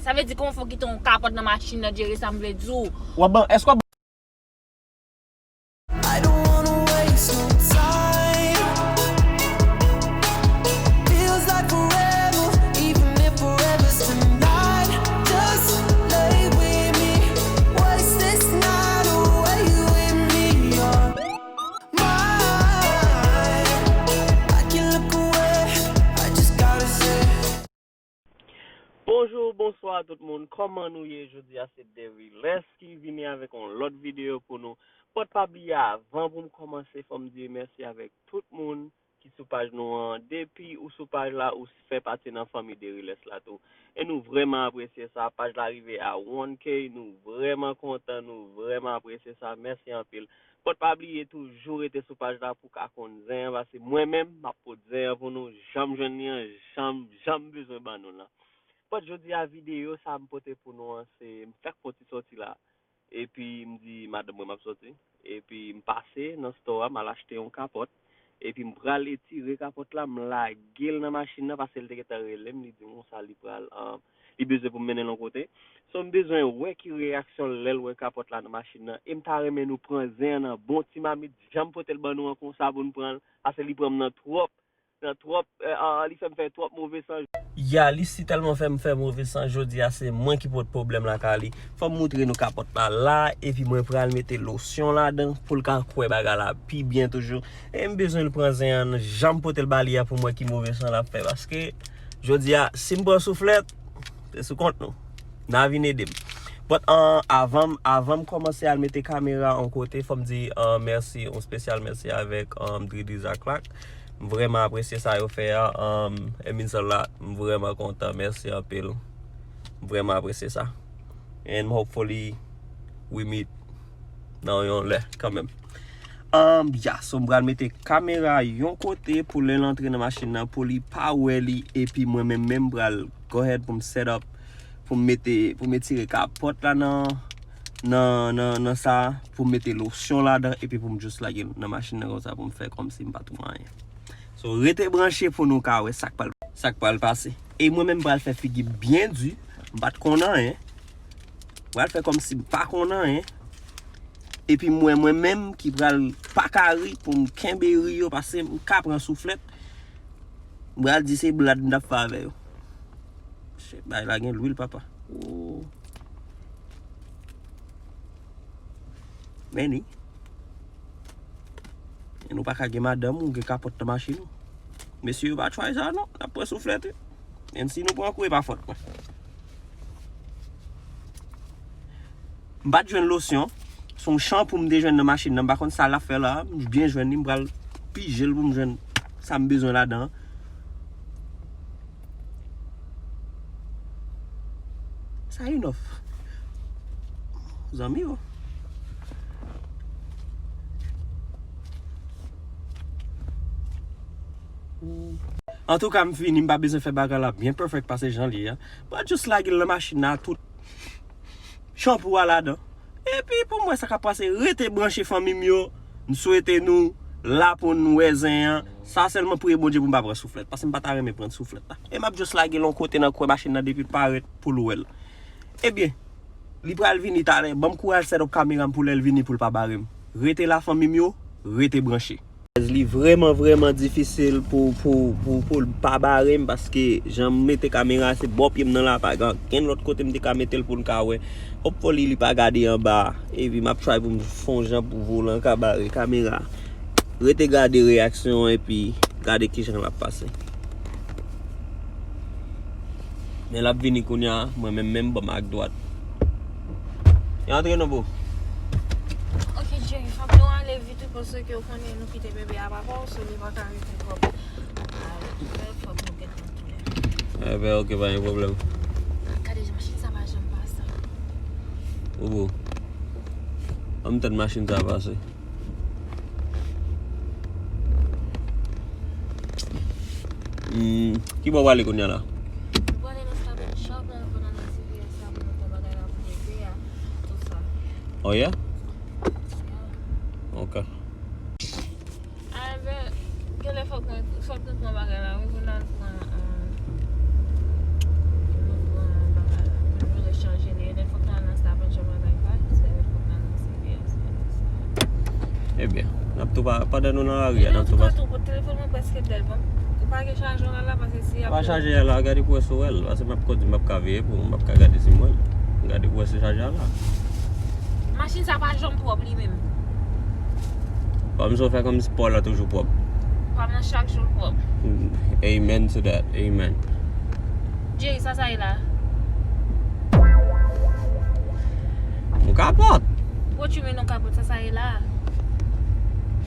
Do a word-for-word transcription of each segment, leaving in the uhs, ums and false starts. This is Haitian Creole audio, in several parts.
Sa vle di kòman fè w kite yon kapòt nan machin nan, Jerry, sa m vle di w. W ap ban, èske w ap I don't wanna waste no time. Feels like forever, even if forever's tonight. Just lay with me, waste this night away with me. You're mine. I can look away, I just gotta say. Bonjou, bonswa tout moun. Kòman nou ye? Jodi a se Derilès ki vini avèk yon lòt videyo pou nou. But pa bliye, avan pou m kòmanse, fò m di mèsi avèk tout moun ki sou paj nou an. Depi ou sou paj la, ou fè pati nan fanmi Derilès la tou. E nou vrèman apresye sa. Paj la rive a one K, nou vrèman kontan, nou vrèman apresye sa. Mèsi anpil. But pa bliye toujou rete sou paj la pou w ka konn zen an, paske mwen menm, m ap pot zen an pou nou, jan m jwenn li an, jan m, jan m bezwen ban nou l lan. But jodi a videyo sa m pote pou nou an, se m fèk fè yon ti sòti la. Epi m di madanm mwen m ap sòti. Epi m pase nan store a, m al achte yon kapòt. Epi m pral etire kapòt la, m lage l nan machin nan, paske l te gentan rele m, li di m konsa li pral, um, li bezwen pou m mennen l yon kote. So m bezwen wè ki reyaksyon l lè l wè kapòt la nan machin nan. E m ta renmen nou pran zen an nan bon ti mamit, jan m pote l ban nou an konsa pou n pran l, paske li pran m nan twòp, nan twòp, eh, ah, li fè m fè twòp move san. Ya, li sitèlman fè m fè move san jodi a, se mwen ki pot pwoblèm lakay li. Fò m moutre nou kapòt la la, epi mwen pral mete losyon ladan pou l ka kwè bagay la pi byen toujou. E m bezwen l pran zen an, jan m pote l ba li a pou m wè ki move san l ap fè, paske jodi a, si m pran souflèt, se sou kont nou. N a vin ede m. But, uh, avan, avan m kòmanse al mete kamera yon kote, fò m di, uh, mèsi, yon espesyal mèsi avèk, um, Dridriza Clark. M vrèman apresye sa yo fè a, um, it means a lot. M vrèman kontan, mèsi anpil. M vrèman apresye sa. And hopefully, we meet nan yon lè kanmenm. Um, ya, so m pral mete kamera yon kote pou lè l antre nan machin nan, pou li pa wè li, epi mwen menm menm pral go ahead pou m set up, pou m mete, pou m etire kapòt la nan, nan, nan, nan sa, pou m mete losyon ladan, epi pou m just lage l nan machin nan konsa, pou m fè kòmsi m pa t wè anyen. So, rete branche pou nou ka wè sa k pral, sa k pral pase. E mwen menm m pral fè figi m byen di, m pa t konn anyen. M pral fè kòmsi m pa konn anyen. Epi mwen, mwen menm ki pral pa ka ri pou m kenbe ri yo, paske m ka pran souflèt. M pral di se blad m t ap fè avè yo. Shit, bagay la gen lwil, papa. Oh. Men ni. E nou pa ka gen madanm ou gen kapòt nan machin ou. Mesye yo pa try sa non, n ap pran souflèt wi. And si nou pran kou, e pa fòt mwen. M pa t jwenn losyon. Se yon chanpou m te jwenn nan machin nan. M pa konn sa l ap fè la. M byen jwenn li. M pral pije l pou m jwenn sa m bezwen ladan. Sa enough. Zanmi yo. Antouka, m fini, m pa bezwen fè bagay la byen perfect pase jan li ye a. Mwen just lage l nan machin nan tout chanpou a ladan. Epi pou m wè sa k ap pase, rete branche fanmi m yo. M swete nou la pou n wè zen an. Sa sèlman priye Bondye pou m pa pran souflèt, paske m pa ta renmen pran souflèt la. E m ap just lage l yon kote nan kwen machin nan depi l parèt pou l wè l. Ebyen, li pral vini talè. Ban m kouraj set up kamera m pou lè l vini pou l pa bare m. Rete la fanmi m yo, rete branche. Li vrèman, vrèman difisil pou, pou, pou, pou l pa bare m, paske jan m mete kamera a, se bò pye m nan la, pa gen ankenn lòt kote m te ka mete l pou l ka wè. Hopefully, li pa gade anba a. Epi m ap try pou m fè yon jan pou volan ka bare kamera a. Rete gade reyaksyon an epi gade kijan l ap pase. Men l ap vini kounye a, mwen menm menm, ban m ak dwat. E antre non, boo. Ok, Jerry, fòk nou ale vit wi, paske ou konnen nou kite bebe a papa w, so li pa ka rete twòp. Fòk nou gentan tounen. Enben, ok, pa gen pwoblèm. Gade, machin sa pa janm pase. Boo. Ban m tann machin sa pase. Hmm, ki bò w prale kounye a la? Nou prale nan Stop and Shop la, nou pral nan C V S la pou nou fè bagay la pou bebe a, tout sa. Oh yeah? Ok. Enben, genlè fòk mwen, fòk nou pran bagay la, wi, pou n al pran, um, pou nou pran bagay la. Ebyen, n ap tou pa, pandan nou nan lari a, n ap tou pa. An tou ka, tou, telefòn mwen prèske dèd. Bon, ou pa gen chajè la, la, paske si y ap. Pa chaje a la, gade pou wè si w wè l, paske m ap kondi, m ap ka veye pou ou, m ap ka gade si m wè l. Gade pou wè si chaje a la. Machin sa pa janm pwòp li menm. Kòm si w fè kòm si pò la toujou pwòp. Pa nan chak jou l pwòp. Amen to that. Amen. Jerry, sa sa ye la? Yon kapòt. What you mean yon kapòt? Sa sa ye la?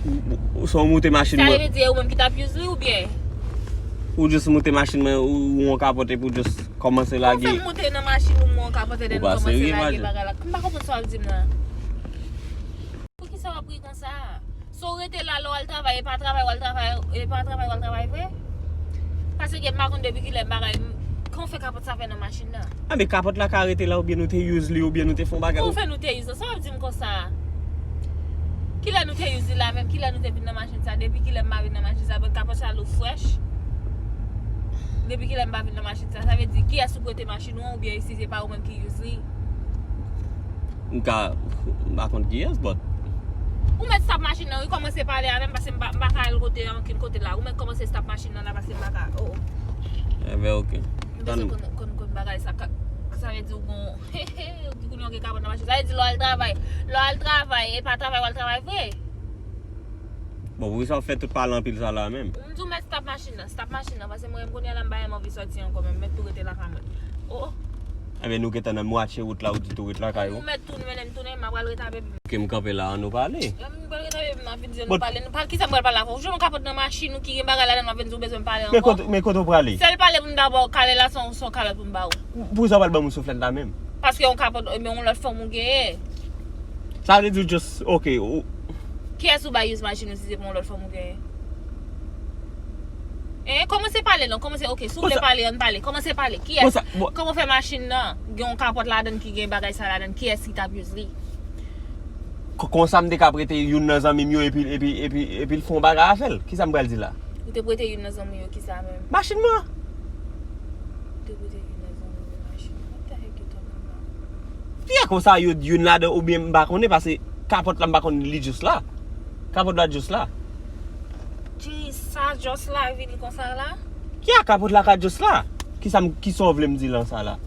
Ou, ou, ou, sa w moute machin mwen. Sa vle di ou menm ki t ap use li oubyen? Ou just moute machin mwen, ou, ou yon kapòt epi ou just kòmanse lage. Ou fè m moute nan machin ou, mwen yon kapòt epi nou kòmanse lage bagay la. M pa konprann sa w ap di m nan. Poukisa w ap ri konsa? So w rete la, lè w al travay, e pa travay w al travay, e pa travay w al travay vre? Paske m pa konn depi kilè bagay, kòman w fè kapòt sa fè nan machin nan? Anben kapòt la ka rete la, oubyen nou te use li, oubyen nou te fè yon bagay. Kòman w fè nou te use? Sa w ap di m konsa? Kilè nou te use li la menm? Kilè nou te vin nan machin sa? Depi kilè m pa vin nan machin sa? Bon, kapòt sa lou fresh. Depi kilè m pa vin nan machin sa? Sa vle di, kiyès ou prete machin ou an, oubyen si se pa ou menm ki use li? M ka, m pa konn kiyès, but. Ou mèt stop machin nan, wi, kòmanse pale avè m, paske m pa, m pa ka al kote, ankenn kote la. Ou mèt kòmanse stop machin nan la, paske m pa ka, oh, oh. Enben, ok. M bezwen konn, konn, konn bagay sa, ka, sa vle di ou gon, kounye a w gen kapòt nan machin. Sa vle di lè w al travay, lè w al travay, e pa travay w al travay vre. Bon, poukisa w fè tout pale anpil sa la menm? M di w mèt stop machin nan, stop machin nan, paske mwen menm kounye a la m pa menm anvi sòti ankò menm, mèt tou rete lakay mwen. Oh, oh. Enben, nou gentan nan mwatye wout la, ou di tou ret lakay ou. Ou mèt tou mennen m tounen, m ap pral rete avè m. Ke m kanpe la, an nou pale. M pral rete avè m, m ap vin di nou pale. Nou pale, kisa m pral pale avè w? Ou jwenn yon kapòt nan machin ou ki gen bagay ladan, m ap vin di w bezwen m pale ankò. Men kote, men kote w prale? Sèl pale pou m dabò, kale la, se yon, se yon kalòt pou m ba ou. Poukisa w pral ban m yon souflèt la menm? Paske yon kapòt, men yon lòt fanm ou genyen. Sa vle di w just, ok, ou. Kiyès ou bay use machin ou si se pa yon lòt fanm ou genyen? Hein, kòmanse pale non, kòmanse, ok, si w vle pale, ann pale, kòmanse pale. Kiyès? Kòman w fè machin nan? Gen yon kapòt ladan ki gen bagay sa ladan, kiyès ki t ap use li? Ko-, konsa m te ka prete youn nan zanmi m yo epi, epi, epi, epi l fè yon bagay avè l. Kisa m pral di la? Ou te prete youn nan zanmi w yo kisa menm? Machin mwen. Ou te prete youn nan zanmi w yo machin. What the heck you talking about? Fè konsa yo, youn ladan oubyen m pa konnen, paske kapòt la m pa konn li just la. Kapòt la just la. Jay, sa just la vini konsa la? Ki a kapòt la ka just la? Kisa m, kisa w vle m di lan sa la?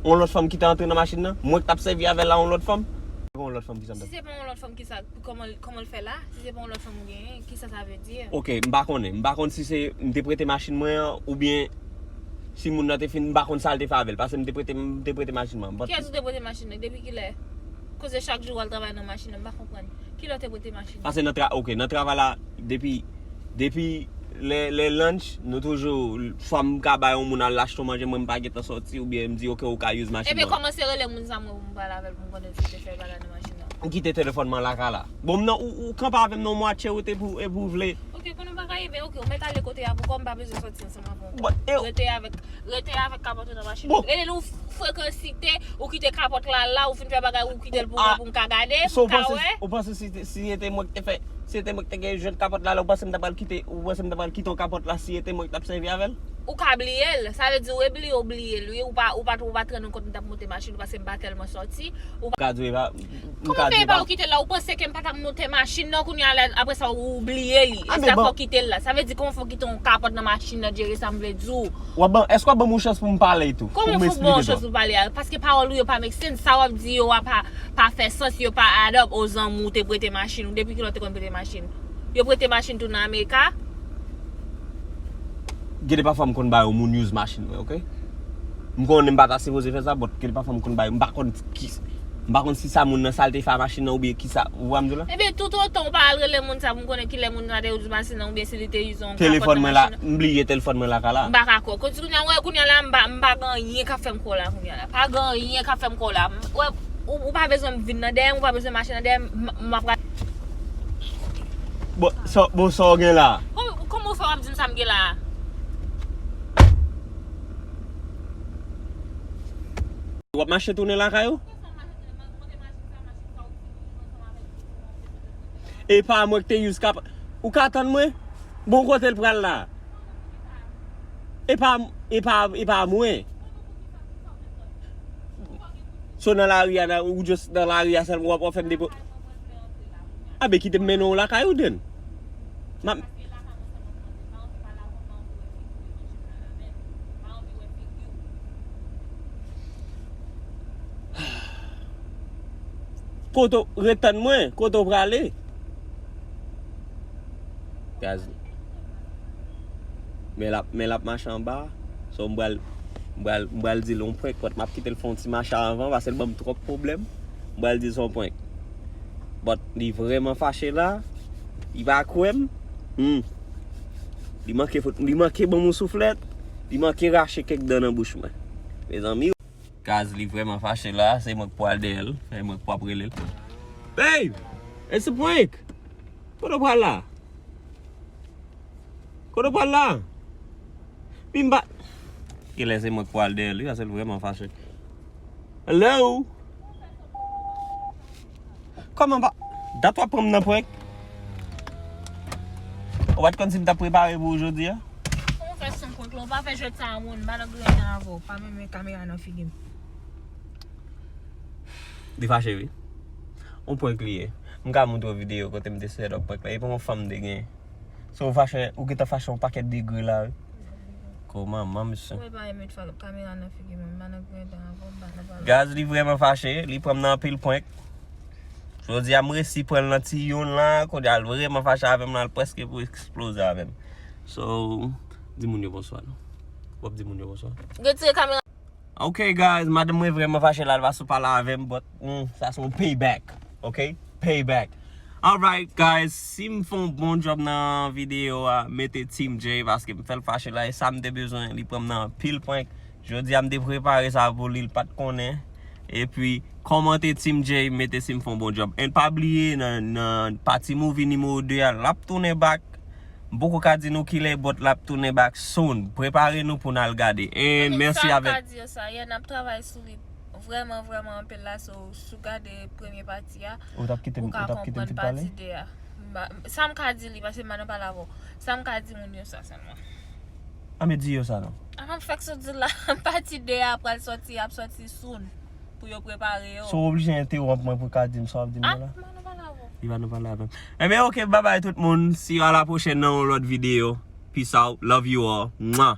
Yon lòt fanm ki te antre nan machin nan? Mwen k t ap sèvi avè l la, yon lòt fanm? Yon lòt fanm, kisa m t ap. Si se pa yon lòt fanm, kisa, kòman, kòman l fè la? Si se pa yon lòt fanm ou genyen, kisa sa vle di? Ok, m pa konnen. M pa konn si se m te prete machin mwen an, oubyen si moun nan te fin, m pa konn sa l te fè avè l, paske m te prete, m te prete machin mwen. Kiyès ou te prete machin nan? Depi kilè? Koze chak jou w al travay nan machin nan, m pa konprann. Kilè w te prete machin nan? Paske nan tra-, ok, nan travay la, depi, depi lè, lè lunch, nou toujou, swa m ka bay yon moun al achte yon manje, mwen m pa gentan sòti, oubyen m di, ok, ou ka use machin nan. Ebyen, kòmanse rele moun sa mwen pou m pale avè l, pou m konnen si w te fè bagay nan machin nan. M kite telefòn mwen lakay la. Bon, m nan, ou, ou kanpe avè m nan yon mwatye wout epi w, epi w vle. Ok, konnen w pa ka rive, ok, ou mèt ale kote a pou kò m pa bezwen sòti ansanm avè w ankò. Rete avèk, rete avèk kapòt ou nan machin. Bon. Rele l ou frekansite, ou kite kapòt la la, ou fin fè bagay, ou kite l pou mwen pou m ka gade, pou m ka wè. So, ou panse, ou panse si, si se te mwen ki te fè, si se te mwen ki te gen jwenn kapòt la la, ou panse m ta pral kite, ou panse m ta pral kite yon kapòt la si se te mwen ki t ap sèvi avè l? Ou ka bliye l. Sa vle di w bliye, w bliye l, wi. Ou pa, ou pa, ou pa t rann ou kont m t ap monte machin ou paske m pa tèlman sòti. Ou pa. M ka di w e pa, m ka di w e pa. Kòman fè e pa ou kite l la? Ou panse ke m pa t ap monte machin nan kounye a la, apre sa ou bliye li. E sa fò w kite l la. Sa vle di kòman fè w kite yon kapòt nan machin nan, Jerry, sa m vle di w. W ap ban, èske w ap ban m yon chans pou m pale tou? Kòman fè w ban yon chans pou pale a? Paske pawòl ou yo pa make sense. Sa w ap di yo a pa, pa fè sans, yo pa add up. O zanmi w te prete machin ou. Depi kilè w te konn prete machin? Yo prete machin tou nan Amerika? Gen de pafwa m konn ba yon moun use machin mwen, ok? M konnen m pa ta sipoze fè sa, but gen de pafwa m konn ba yo, m pa konn ki, m pa konn si sa moun nan sa l te fè a machin nan oubyen kisa, ou wè m di w la? Ebyen, toutotan ou pa al rele moun sa pou m konnen kilè moun sa te use machin nan oubyen si li te use yon kapòt nan machin nan. Telefòn mwen la, m bliye telefòn mwen lakay la. M pa ka kwè. Kounye a, wè, kounye a la, m pa, m pa gen anyen k ap fè m kwè w la kounye a la. Pa gen anyen k ap fè m kwè w la. Wè, ou, ou pa bezwen m vin nan dèyè m, ou pa bezwen mache nan dèyè m, m, m ap. Bon, sa, bon, sa w gen la? Kòm-, kòman w fè w ap di m sa m gen la? W ap mache tounen lakay ou? E pa mwen ki te use kap-, ou ka tann mwen? Bon, kote l pral la? E pa, e pa, e pa mwen. So nan lari a, nan, ou just nan lari a sèlman, w ap, w ap fè m depo-. Abe kite m mennen w lakay ou, then. M ap Kote w, ret tann mwen, kote w prale? Gaz. Men l ap, men l ap mache anba. So, m pral, m pral, m pral di l yon prank, but m ap kite l fè yon ti mache anvan, paske l ban m twòp pwoblèm. M pral di l se yon prank. But li vrèman fache la. Li pa kwè m. Hmm. Li manke fout, li manke ban m yon souflèt. Li manke rache kèk dan nan bouch mwen. Mezanmi. Gaz, li vrèman fache la, se mwen k pral dèyè l, se mwen k pral rele l. Babe, it's a prank. Kote w pral la? Kote w pral la? Pi m pa. Genlè se mwen k pral dèyè l, wi, paske l vrèman fache. Hello? Kòman pa. Dat w ap pran m nan prank? Ou pa t konn si m t ap prepare pou ou jodi a? Kòman fè se yon prank la? Ou pa fè jwèt sa a moun, m pa nan grenn avè w, pa menm met kamera nan figi m. Li fache wi. Yon prank li ye. M ka montre w videyo kote m te set up prank la. E pa yon fanm m te gen. So ou fache, ou gentan fache yon pakèt degre la wi. Kòman manman misye? Mwen pa renmen fè kamera nan figi mwen, m pa nan grenn avè w, m pa nan pale. Gaz, li vrèman fache, li pran m nan anpil prank. Jodi a m resi pran l nan ti youn la, kounye a l vrèman fache avè m la, l prèske pou eksploze avè m. So, di moun yo bonswa non. W ap di moun yo bonswa. Retire kamera. Ok guys, madanm mwen vrèman fache la, l pa sou pale avè m, but hmm, sa se yon payback. Ok? Payback. Alright guys, si m fè yon bon job nan videyo a, mete Team J paske m fè l fache la, e sa m te bezwen, li pran m nan anpil prank. Jodi a m te prepare sa pou li, l pa t konnen. Epi, kòmante Team J, mete si m fè yon bon job. And pa bliye nan, nan pati movie nimewo de a, l ap tounen back. M poko ka di nou kilè, but l ap tounen back soon. Prepare nou pou n al gade. And mèsi avèk. Sa m ka di yo sa, yeah, n ap travay sou li vrèman, vrèman anpil la, so, si w gade premye pati a, ou t ap kite m, ou t ap kite m fin pale? Pati de a. M pa, sa m ka di li, paske m pa nan pale avè w. Sa m ka di moun yo sa sèlman. A men di yo sa non. A m fèk sot di la, pati de a pral sòti, ap sòti soon. Pou yo prepare yo. So w oblije entewonp mwen pou w ka di m sa w ap di m nan la? Ah, m pa nan pale avè w. Li pa nan pale avè m. Ebyen, ok, babay tout moun. See you a la pwochèn nan yon lòt videyo. Peace out. Love you all. Mwah.